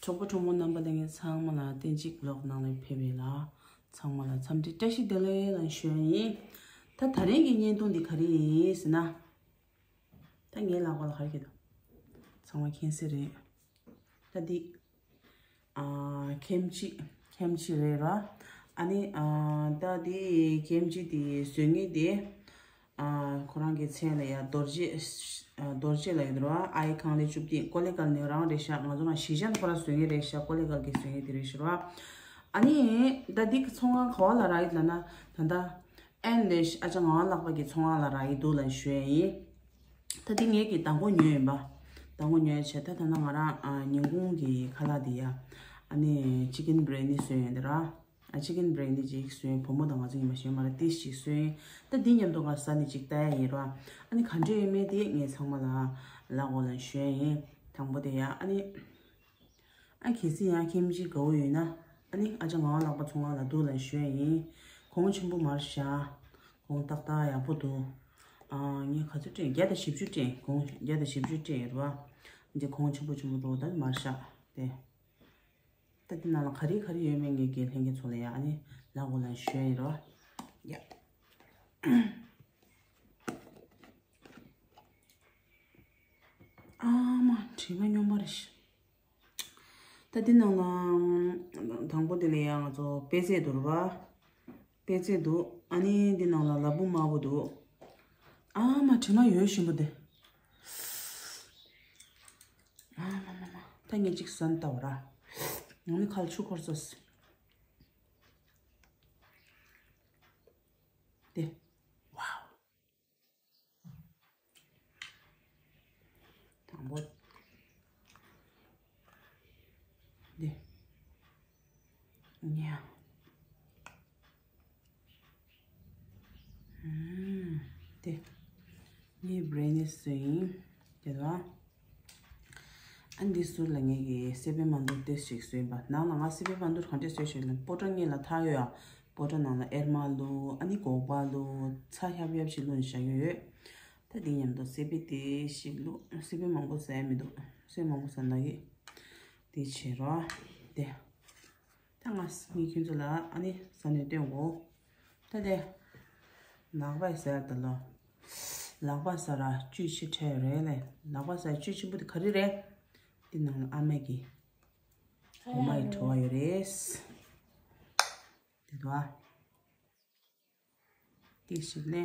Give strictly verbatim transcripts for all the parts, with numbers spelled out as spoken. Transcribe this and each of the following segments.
གྲོགས་པོ་གྲོགས་མོ་རྣམ་པ་ལྷན་རྒྱས་ཚང་མ་ལ་བསྟན་འཇིགས་ལོག་ནང་ལ་ཕེབས་པའི་ལ་ཚང་མ་ལ་འཚམས་འདྲི་བཀྲ་ཤིས་བདེ་ལེགས་ལ་ཞུ་ཡ་ཡིན། ད་ད་རིང་གི་བརྙན་ཐུང་འདི་ག་རེ་ཡིན་ཟེར་ན། ད་ངའི་ལག་པ་ལ་ག་རེ་གྱིས་འདུག་ཚང་མ་མཁྱེན་གསལ་རེད། ད་འདི། ཨ། ཁེམ་ཅི། ཁེམ་ཅི་རེད་ར། ཨ་ནི། ཨ། ད་འདི་ཁེམ་ཅི་འདི་བཟོ་མཁན་འདི། ཨ། ཁོ་རང་གི་མཚན་ལ་ཡ་རྡོ་རྗེ། ཨ། རྡོ་རྗེ་ལབ་ཀྱི་འདུག་ར། ཨའི་ཁང་ལས་བཅུ་བདུན། ཀོ་ལེ་གལ་ནི་རང་རེད་ཤག་ང་ཚོ་རང་གཞིས་ཆགས་ཁོ་རང་བཟོ་མཁན་རེད་ཤག་ཀོ་ལེ་གལ་གྱི་བཟོ་མཁན་དེ་རེད་ཤག་ར། ཨ་ནི། ད་འདི་གི་ཚོང་ཁང་ག་བ་ལ་རག་གི་ལབ་ན། ད་ལྟ། ཨན་ལེ་ཤི་ཨ་ཅག་ངག་དབང་ལགས་པ་གི་ཚོང་ཁང་ལ་རག་གི་འདུག་ལབ་ཞུ་ཡ་ཡིན། ད་འདི་ངས་ཀྱི་མདང་དགོང་ཉོས་ཡིན་པ། མདང་དགོང་ཉོས་བྱས་ད་ད་ལྟ་ང་རང་ཨ་ཉིན་གུང་གི་ཁ་ལག་འདི་ཡ། ཨ་ནི་ཅི་ཀན་བི་རི་ཡ་ནི་བཟོས་ཡོད་འདི་ར། ཨ་ཅི་ཀན་བི་རི་ཡ་ནི་ཅིག་བཟོས་ཡིན། བུ་མོ་དང་ང་ཚོ་ཉི་མ་གཞན་མ་ར་ཏིས་ཅིག་བཟོས་ཡིན། ད་འདི་མཉམ་དུ་ང་ཟ་ནས་ཅིག་ལྟ་ཡ་ཡིན་ར། ཨ་ནི་ག་འདྲ་ཡོད་མེད་དེ་ངས་ཚང་མ་ལ་ལབ་དགོས་ལབ་ཞུ་ཡ་ཡིན། དང་པོ་དེ་ཡ་ཨ་ནི། ཨ་གལ་སྲིད་ཡང་ཁེམ་ཅི་དགའ་བོ་ཡོད་ན། ཨ་ནི་ཨ་ཅག་ངག་དབང་ལགས་པ་ཚོང་ཁང་ལ་འདུག་ལབ་ཞུ་ཡ་ཡིན། གོང་ཆེན་པོ་མར་བཞག་གོང་ཏག་ཏག་ཡག་པོ་འདུག་ཨ་ངས་ག་ཚོད་སྤྲད། བརྒྱ་དང་བཞི་བཅུ་སྤྲད། གོང་བརྒྱ་དང་བཞི་བཅུ་སྤྲད་ཡོད་རེད་བ། འདི་གོང་ཆེན་པོ་ཆེན་པོ་འདུག་ད་མར་བཞག་དེ། ད་འདི་ནང་ལ་ག་རེ་ག་རེ་ཡོད་མེད་ངས་ཀྱི་ལྷན་རྒྱས་ཚོ་ལ་ཡ་ཨ་ནི་ལབ་དགོས་ལབ་ཞུ་ཡ་ཡིན་རེད་བ། ཡ། ཨ་མ་དྲི་མ་སྙོམས་པ་རེད་ཤག་ད་འདི་ནང་ལ་དང་པོ་དེ་ལ་ཡང་ང་ཚོ་པད་ཚལ་འདུག་ར་བ། པད་ཚལ་འདུག་ཨ་ནི་འདི་ནང་ལ་ལ་ཕུག་དམར་པོ་འདུག་ཨ་མ་དྲི་མ་ཡོད་ཞིམ་པོ་འདི། ཨ་མ་མ་མ། ད་ངས་གཅིག་ཟ་ནས་ལྟ་བ་ར། ང་ནི་ཁ་ལ་ཆུ་འཁོར་སོང་། འདི། ཝའོ། དང་པོ། འདི། ཉ། ཨུམ། འདི། ངའི་བི་རི་ཡ་ནི་བཟོས་ཡིན། དེ་ལ། ཨ་འདི་ཟུར་ལ་ངས་ཀྱི་སི་པན་མ་འདུར་ཏོག་ཙམ་ཞིག་བཟོས་ཡིན་པ། ནང་ལ་ང་སི་པན་མ་འདུར་གང་འདྲས་བཟོས་ཤིག་ལ་པོ་ཏྲ་ངེད་ལ་ཐག་ཡོད་ཨ། པོ་ཏྲ་ནང་ལ་ཨེར་མ་བླུགས། ཨ་ནི་སྒོག་པ་བླུགས། ཚྭ་ཧྱབ་ཧྱབ་ཞིག་བླུགས་ནས་བཞག་གི་ཡོད། ད་འདི་མཉམ་དུ་སི་པན་དེ་ཞིག་བླུགས། སི་པན་མང་པོ་ཟ་ཡ་མི་འདུག་སི་པན་མང་པོ་ཟ་ན་གི། དེ་བྱེད་རོགས། དེ། ད་ང་ངས་ཁྱོད་ཚོ་ལ་ཨ་ནི་ཟ་ནས་སྟོན་གོ། ད་དེ། ལག་པས་ཟ་ཡ་ད་ལོ། ལག་པ་ཟ་ར་བཅུད་ཆེ་ཕྲ་རེད་ལེ། ལག་པ་ཟ་ཡ་བཅུད་ཆེན་པོ་དེ་ག་རེ་རེད། དེ་ནང་ལ་ཨ་མ་གི། འོ་མ་ཡི་བྲོ་བ་ཡོད་རེད། དེ་དོ། དེ་ཞིག་ལེ།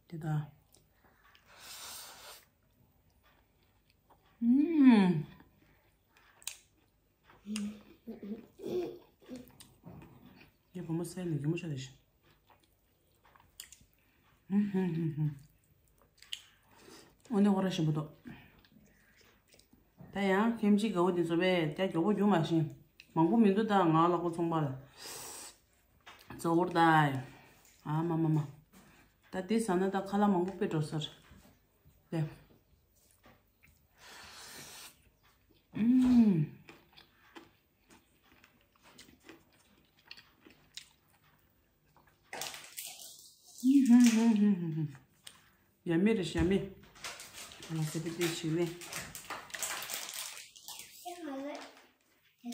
དེ་དོ། ཨུམ། ཡ་བུ་མོ་སེ་ནི་གི་མོ་ཆ་རེ་ཞིག་འོ་ནི་ཧོ་ར་ཞིམ་པོ་འདུག་ད་ཡང་ཁེམ་ཅི་དགའ་བོ་འདི་ཚོ་བས་ཀྱ་མགྱོགས་པོ་རྒྱུག་མ་ཤེས། མང་པོ་མི་འདུག་ད་ང་ལག་པ་ཚོང་པ་ལ་གཙོ་བོར་ད། ཨ་མ་མ་མ། ད་འདི་ཟ་ན་ད་ཁ་ལག་མང་པོ་དཔེ་འགྲོ་ས་རེད། ཨུམ། ཡ་མི་རེད་ཤ་མི། ང་ཟེར་བའི་དེ་ཞིག་ནས། ཡི་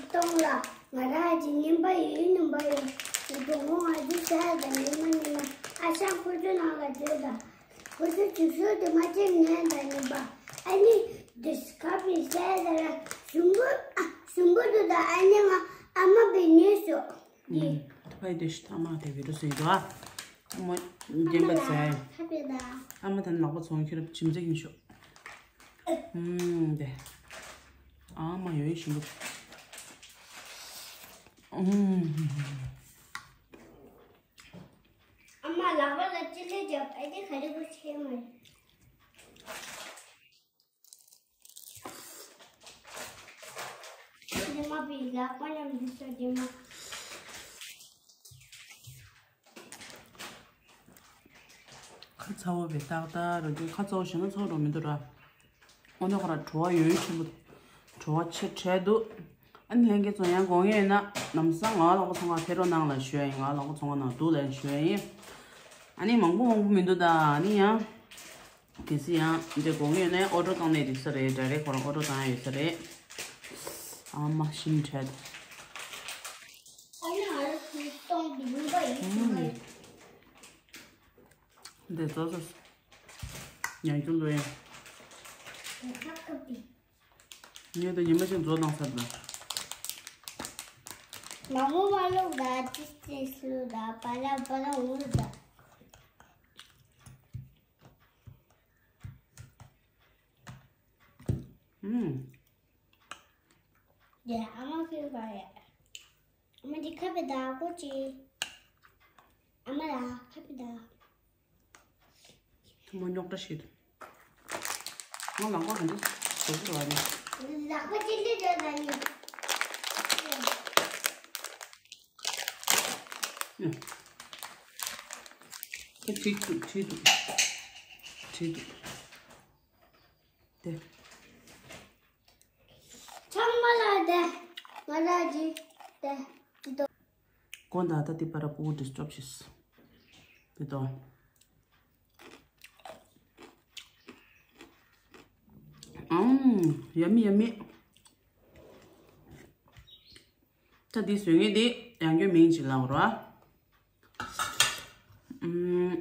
སྟོང་ལ་ང་རང་གི་ཉིན་པ་ཡོད་ཉིན་པ་ཡོད། ཡི་སྟོང་ཧོང་ཨ་ཅི་ཟ་དང་ཉི་མ་ཉི་མ་ཨ་ཞང་ཁོ་ཚོ་ནང་ལ་བསྡད་དང་། ཁོ་ཚོ་ཅིག་ཤོར་དུ་མ་ཅིག་ཉན་དང་ཉིན་པ། ཨ་ནི་དིས་ཁ་པི་ཟས་དང་ཞུམ་པོ་ཨ་ཞུམ་པོ་དུ་དང་ཨ་ནི་ང་ཨ་མ་བི་ཉོས་སོ། འདི། ད་ཕ་ཡི་དེ་ཤི་ཐ་མ་དེ་བི་རུ་སུ་ཡིན་དོ་ཨ། ཨ་མ་རྒན་པ་ཟས། ཨ་མ་དང་ལག་པ་ཚོང་ཁྱེར་ཁྱིམ་མཚེས་ཡིན་ཤོག་ཨུམ་དེ། ཨ་མ་ཡོད་ཞིམ་པོ། ཨུམ། ཨ་མ་ལག་པ་ལ་ཅི་ལས་རྒྱབ་ཨེ་དེ་ག་རེ་གོ་ཆེ་མ་རེད། ཁྱོད་དེ་མ་པའི་ལག་པ་མཉམ་དུ་ཤོག་དེ་མ། ཁ་ཚ་བོ་བས་ཏག་ཏག་ར་འདུག་ཁ་ཚ་བོ་ཞེ་ན་ཚོགས་འགྲོ་མི་འདུག་ར། འོ་ན་ཁོ་ར་བྲོ་བ་ཡོད་ཆེན་པོ། བྲོ་བ་ཆེ་དྲགས་འདུག་ཨ་ནི་ལྷན་རྒྱས་ཚོ་ཡང་དགོངས་ཡོད་ན་ལམ་སང་ང་ལག་པ་ཚོང་ཁང་ཕེབས་རོགས་གནང་ལབ་ཞུ་ཡ་ཡིན། ང་ལག་པ་ཚོང་ཁང་ནང་འདུག་ལབ་ཞུ་ཡ་ཡིན། ཨ་ནི་མང་པོ་མང་པོ་མི་འདུག་ད་ཨ་ནི་ཡང་། གལ་སྲིད་ཡང་འདི་དགོས་ཀྱི་ཡོད་ན་ཨོ་ཌར་བཏང་ནས་འགྲིག་ས་རེད། ཌའི་རེག་ཁོ་རང་ཨོ་ཌར་བཏང་ཡ་ཡོད་ས་རེད། ཨ་མ་ཤིང་ཁྲལ། འདི་ཚོ་ཚོ་ཉན་རྒྱུ་འདུག་ཡ། ངས་ད་ཉི་མ་ཞིག་མཛོ་བཏང་ཚར་ད། མ་མོ་མ་ལུག་ད་ཅི་ཅི་སུ་ད་པ་ལ་པ་ལ་འུ་ད། ཨུམ། ཡ་ཨ་མ་ཁྱོད་ག་རེ། ཨ་མ་འདི་ཁ་པའི་ད་ཀོ་ཅི། ཨ་མ་ལ་ཁ་པའི་ད། ཐུ་མོ་རྙོག་དྲ་ཞིག་འདུག་ང་ལག་པ་ག་འདྲ་བཟོ་གི་རེད་ནི། ལག་པ་ཅི་འདྲ་བཟོ་ད་ནི། ཁྱེད་བྲིས་འདུག་བྲིས་འདུག་བྲིས་འདུག་དེ། ཚང་མ་ལ་དེ། ང་ལ་ཅི་དེ། ཅི་དོ། དགོང་དག་ད་ལྟ་པར་སྤུ་གུ་ཌིས་ཊརབ་བྱེད། དེ་དོ། ཨང་། ཡ་མི་ཡ་མི། ད་འདི་བཟོས་ངེས་འདི་ཡང་སྐྱོན་མིང་ཅིག་ལབ་རོགས། ཨུམ།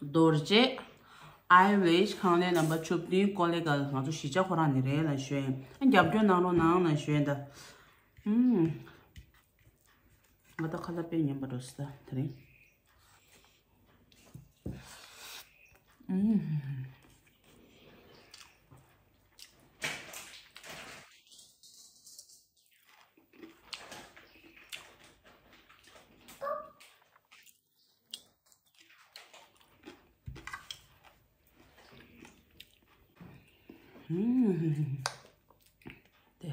རྡོ་རྗེ། ཨའི་རིཤ། ཁང་གླའི་རྣམ་པ་བཅུ་བདུན། ཀོ་ལེ་གལ། ང་ཚོ་གཞིས་ཆགས་ཁོ་རང་ནས་རེད་ལ་ཞོན། རྒྱབ་སྐྱོར་གནང་རོགས་གནང་ལ་ཞོན་ད། ཨུམ། ང་ད་ཁ་ལག་དཔེ་ཉམས་པ་འགྲོ་སྲིད་ད་དེ་རིང་། ཨུམ། ཨུམ། དེ།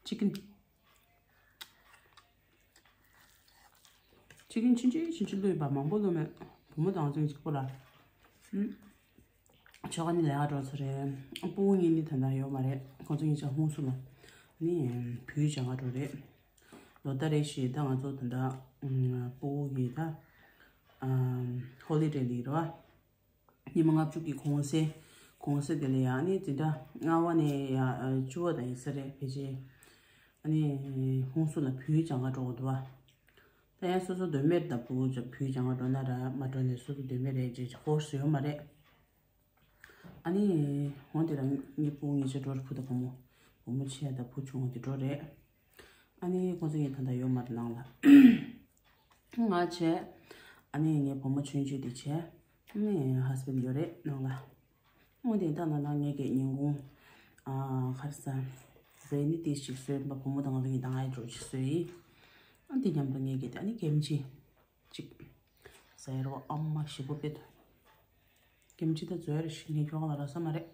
ཅི་ཀིན། ཅི་ཀིན་ཆུང་ཆུང་ཆུང་ཆུང་བླུགས་ཡོད་པ། མང་པོ་བླུགས་མེད། བུ་མོ་དང་ཚོ་གཅིག་པོ་ལ། ཨུམ། ཆོ་ག་ནི་ལས་ཀ་འགྲོ་ཚོ་རེད། སྤུ་གུ་གཉིས་ནི་ད་ལྟ་ཡོད་མ་རེད། ཁོང་ཚོ་གཉིས་ཆ་ཧུན་སུར་ལ་ནི་བོད་སྦྱང་ག་འགྲོ་རེད། ལོ་ཟླ་རེ་བཞིན་ད་ང་ཚོ་ད་ལྟ་སྤུ་གུ་གི་ད་ཧོ་ལི་ཌེ་ལི་རེད་བ། ཉི་མ་ལྔ་བཅུ་གི་གུང་སེང་། གུང་སེང་དེ་ལ་ཡང་ནི་འཛིན་གྲྭ་ལྔ་པ་ནས་ཡང་བཅུ་པ་དང་ཡིན་ས་རེད། ཕལ་ཆེར་ཨ་ནི་ཧུན་སུར་ལ་བོད་སྦྱང་ག་འགྲོ་དགོས་འདུག་བ། ད་ཡང་སོ་སོ་འདོད་མེད་ད་བུ་བོ་བོད་སྦྱང་ག་འགྲོ་ན་ར་མ་འགྲོ་ནས་སོ་སོ་འདོད་མེད་རེད་ཅེས་ཧོར་སུ་ཡོད་མ་རེད། ཨ་ནི་འོན་ཏེ་རང་ངའི་སྤུ་གུ་གཉིས་ཆ་འགྲོ་རེད། བུ་དང་བུ་མོ། བུ་མོ་ཆེ་དང་བུ་ཆུང་དེ་འགྲོ་རེད། ཨ་ནི་ཁོང་ཚོ་གཉིས་ད་ལྟ་ཡོད་མ་རེད་ནང་ལ། ང་བྱས། ཨ་ནི་ངའི་བུ་མོ་ཆུང་ཆུང་དེ་བྱས། ཨ་ནི་ཧ་སི་བྷེན་ཌི་ཡོད་རེད་ནང་ལ། འོན་ཏེ་ད་ནང་ལ་ངས་ཀྱི་ཉིན་གུང་། ཨ། ག་རེ་ཟ། བྲེ་ནི་ཏིས་ཅིག་བཟོས་པ། བུ་མོ་དང་ང་ཚོ་གཉིས་ད་ང་ཡི་འགྲོ་ཅིག་བཟོས་ཡིན། ཨ་དེ་མཉམ་དུ་ངས་ཀྱི་ད་ནི་ཀེམ་ཅི་ཅིག་ཟ་ཡ་རོ། ཨ་མ་ཞེ་པོ་དཔེ་འདུག་ཀེམ་ཅི་ད་བཟོ་ཡ་རེ་ཞིག་ངས་ཁྱོད་ག་ལ་རག་ས་མ་རེད།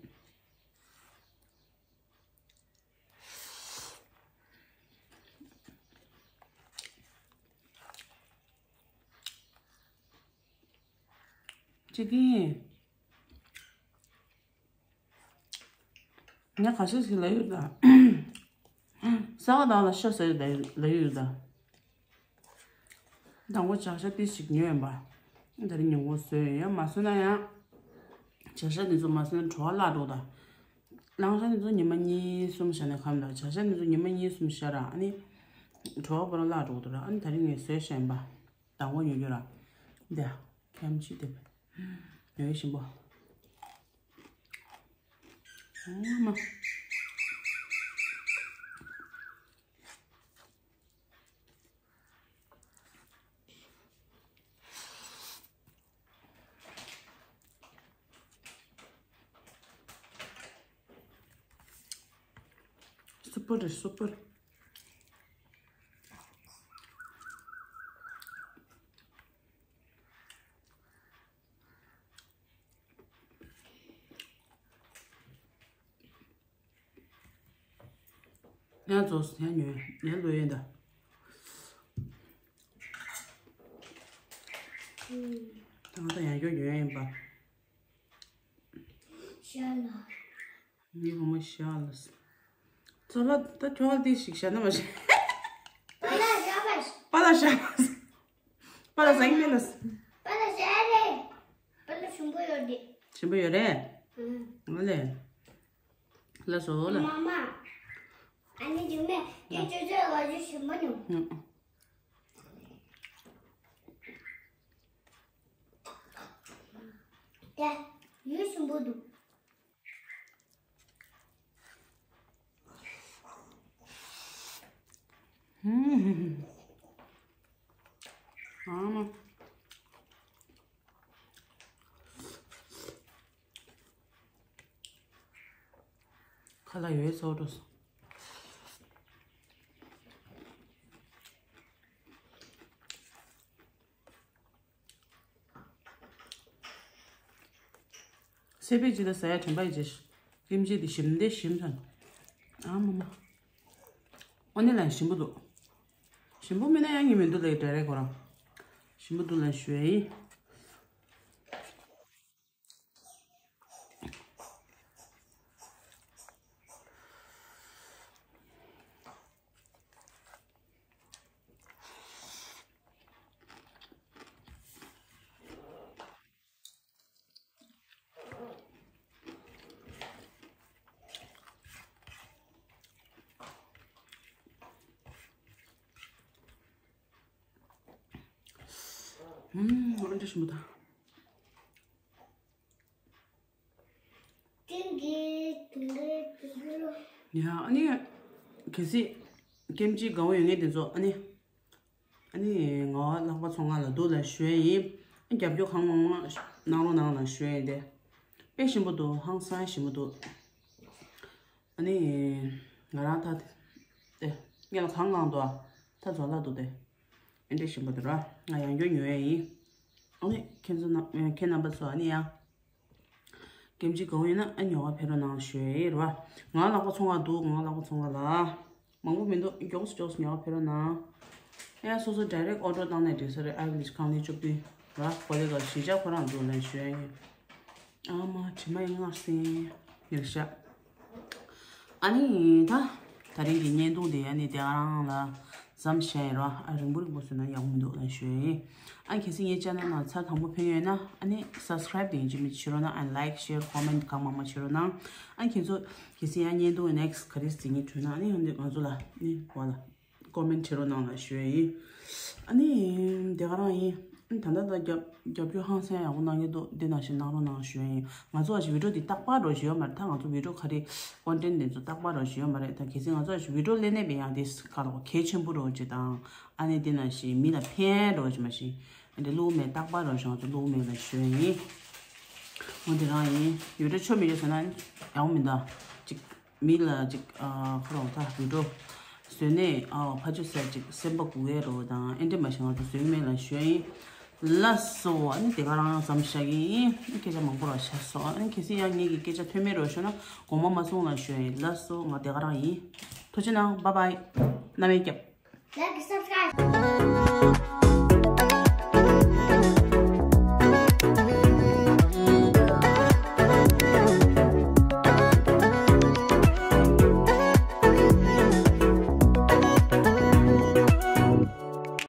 ཅི་གིན། ངས་ཁ་ཤས་ཤིག་ལབ་ཡོད་ད། ས་ག་ཟླ་ལ་ཤ་ཟ་ཡོད་ད་ལབ་ཡོད་ད། དང་པོ་བྱ་ཤ་ཏི་ཞིག་ཉོས་ཡིན་པ། ད་རིང་ཉིན་གུང་བཟོས་ཡོད། ཡང་མ་བཟོས་ན་ཡང་། བྱ་ཤ་འདི་ཚོ་མ་བཟོས་ན་བྲོ་བ་བརླག་འགྲོ་ད། གླང་ཤ་འདི་ཚོ་ཉི་མ་གཉིས་གསུམ་བཞག་ན་ཁམས་ལ། བྱ་ཤ་འདི་ཚོ་ཉི་མ་གཉིས་གསུམ་བཞག་ར་ཨ་ནི། བྲོ་བ་པོ་ར་བརླག་འགྲོ་འདུག་ར། ཨ་ནི་ད་རིང་ངས་བཟོས་བཞག་ཡིན་པ། དང་པོ་ཉོ་རྒྱུ་ར། འདི། ཀེམ་ཅི་དེ། ཉོ་ཡ་ཞིམ་པོ། ཨ་མ། སུ་པར་རེད། སུ་པར། ཡང་རྫོགས་སོང་། ཡང་ཉོས། ཡང་ལོས་ཡིན་ད། ད་ང་ད་ཡང་སྐྱོར་ཉོས་ཡིན་པ། ཤ་ལ། ངའི་བུ་མོ་ཤ་ལ། ཚོ་ལ་ད་ཁྱོད་ལ་དེ་ཞིག་བཤད་ན་མ་ཤེས། པ་ལ་ཟ་གི་མེད་ལ། པ་ལ་ཟ་རེད། པ་ལ་ཞིམ་པོ་ཡོད་རེད། ཞིམ་པོ་ཡོད་རེད། ཨང་། ཨ་ལེ། ལ་སོ་ལ། མ་མ། ཨ་ནི་ཅུང་མེད་དེ་ཅོ་ཅོ་ལ་ཅུང་ཞིམ་པོ་ཉོ། ཨང་། ཡ། ཡུ་ཞིམ་པོ་འདུག། ཧུམ། ཨ་མ། ཁ་ལག་ཡོད་ཚོ་འགྲོ་སོང་། སེ་པའི་ཅི་ལ་ཟ་ཡ་དྲན་པ་ཡི་ཅེ། ཀིམ་ཅི་དེ་ཞིམ་དེ་ཞིམ་ཚང་། ཨ་མ་མ། ཨོ་ནི་ལན་ཞིམ་པོ་འདུག། ཞིམ་པོ་མིན་ན་ཡང་ཉེ་མི་འདུག་ལེ་འདྲ་རེད་ཁོ་རང་། ཞིམ་པོ་འདུག་ལན་ཞུ་ཡ་ཡིན། ཨུམ། ཨ་འདྲ་ཞིམ་པོ་དང་། ཀིམ་ཅི་དེ་འདྲའི་དེ་འདྲ་ལོ། ཡ་ཨ་ནི། གལ་སྲིད། ཀིམ་ཅི་དགའ་བོ་ཡོད་མཁན་དེ་ཚོ་ཨ་ནི། ཨ་ནི་ངའི་ལག་པ་ཚོང་ཁང་ལ་འདུག་ལ་ཞུ་ཡ་ཡིན། རྒྱབ་སྐྱོར་གང་མང་མང་གནང་རོགས་གནང་ལ་ཞུ་ཡ་ཡིན་ཏེ། དཔེ་ཞིམ་པོ་འདུག། ཧང་སང་ཞིམ་པོ་འདུག། ཨ་ནི། ང་རང་ད་དེ། ངས་ལ་གང་གང་འདུག་ཨ། ད་རྫོགས་ལ་འདུག་སྟེ། ཨེ་འདྲས་ཞིམ་པོ་འདུག་ར། ང་ཡང་བསྐྱར་ཉོ་ཡ་ཡིན། ཨ་ནི་ཁྱེད་ཚོ་རྣམ་ཁྱེད་རྣམ་པ་ཚོ་ཨ་ནི་ཡང་། ཀིམ་ཅི་གང་ཡིན་ན་ཨ་ཉོ་བ་ཕེབས་རོགས་གནང་ཞུ་ཡ་ཡིན་ར། ང་ལག་པ་ཚོང་ཁང་འདུག། ང་ལག་པ་ཚོང་ཁང་ལ། མང་པོ་མི་འདུག། མགྱོགས་སུ་མགྱོགས་སུ་ཉོ་བ་ཕེབས་རོགས་གནང་། ཡང་སོ་སོ་direct order བཏང་ནས་འགྲིག་ས་རེད། ཨ་བི་ལིཇ་ཁང་ལས་བཅུ་བདུན་ར། གོ་ལེ་ག་གཞིས་ཆགས་ཁོ་རང་འདུག་ལན་ཞུ་ཡ་ཡིན། ཨ་མ་དྲི་མ་ཡིན་ངར་སེང་ཡིར་ཤ། ཨ་ནི་ད། ད་རིང་གི་བརྙན་ཐུང་དེ་ཨ་ནི་དེ་རང་ལ་མཚམས་བཞག་ཡིན་ར། ཨ་རིང་པོ་རིང་པོ་བཟོས་ན་ཡག་མི་འདུག་ལ་ཞུ་ཡ་ཡིན། ཨ་ཁྱེད་ཚོ་ངའི་channel ནང་ཚར་དང་པོ་ཕེབས་ཡོད་ན་ཨ་ནི་subscribe དེ་ཡིན་གཅིག་མིན་གཅིག་བྱེད་རོགས་གནང་། ཨ་like share comment གང་མང་མང་བྱེད་རོགས་གནང་། ཨ་ཁྱེད་ཚོ་གལ་སྲིད་ཡང་བརྙན་ཐུང་next ག་རེ་ཟེར་མཁན་འདྲ་ཡོད་ན་ཨ་ནི་ང་ཚོ་ལ་ནི་བ་ལ། comment བྱེད་རོགས་གནང་ལ་ཞུ་ཡ་ཡིན། ཨ་ནི། དེ་ག་རང་ཡིན། ཨ་ནི་ད་ལྟ་ད་རྒྱབ་རྒྱབ་སྐྱོར་ཧང་སང་ཡག་པོ་གནང་གི་འདུག། འདི་ནང་བཞིན་གནང་རོགས་གནང་ཞུ་ཡ་ཡིན། ང་ཚོ་ཨ་ཞིག་video འདི་རྟག་པར་རོ་ཞུ་ཡ་མ་རེད། ད་ང་ཚོ་video ག་རེ་content འདི་ཚོ་རྟག་པར་རོ་ཞུ་ཡ་མ་རེད། ད་གལ་སྲིད་ང་ཚོ་ཨ་ཞིག་video ལེན་ནས་པའི་ཡང་དེ་ག་ལ་གལ་ཆེན་པོ་རོ་ཅེ་དང་། ཨ་ནི་འདི་ནང་བཞིན་མི་ལ་ཕན་རོ་ཅེ་མ་ཞིག། ཨ་འདི་བླུག་མེད་རྟག་པར་རོ་ཞུ་ང་ཚོ་བླུག་མེད་ལ་ཞུ་ཡ་ཡིན། འོ་དེ་རང་ཡིན། video ཆོ་མི་ཡོད་ཟེར་ན་ཡག་པོ་མི་འདུག་ཅིག། མི་ལ་ཅིག་ཨ་ཁོ་རང་ད་video བཟོས་ནས་ཨ་ཕ་ཆོས་ཟེར་ཅིག་སེམས་པ་སྒུག་ཡས་རོ་དང་ཨེ་འདྲས་མ་ཞིག་ང་ཚོ་བཟོས་མེད་ལ་ཞུ་ཡ་ཡིན། ལགས་སོ། ཨ་ནི་དེ་ག་རང་ཙམ་བཞག་གི་ཡིན། སྐད་ཆ་མང་པོ་ར་བཤད་སོང་། ཨ་ནི་གལ་སྲིད་ཡང་ངེད་ཀྱི་སྐད་ཆ་མཐུན་མེད་རོ་ཞུ་ན་དགོངས་པ་མ་ཚོམ་ལ་ཞུ་ཡ་ཡིན། ལགས་སོ། ང་དེ་ག་རང་ཡིན། ཐུགས་རྗེ་གནང་། bye bye། རྣམ་པས་སྐྱབས། Like subscribe།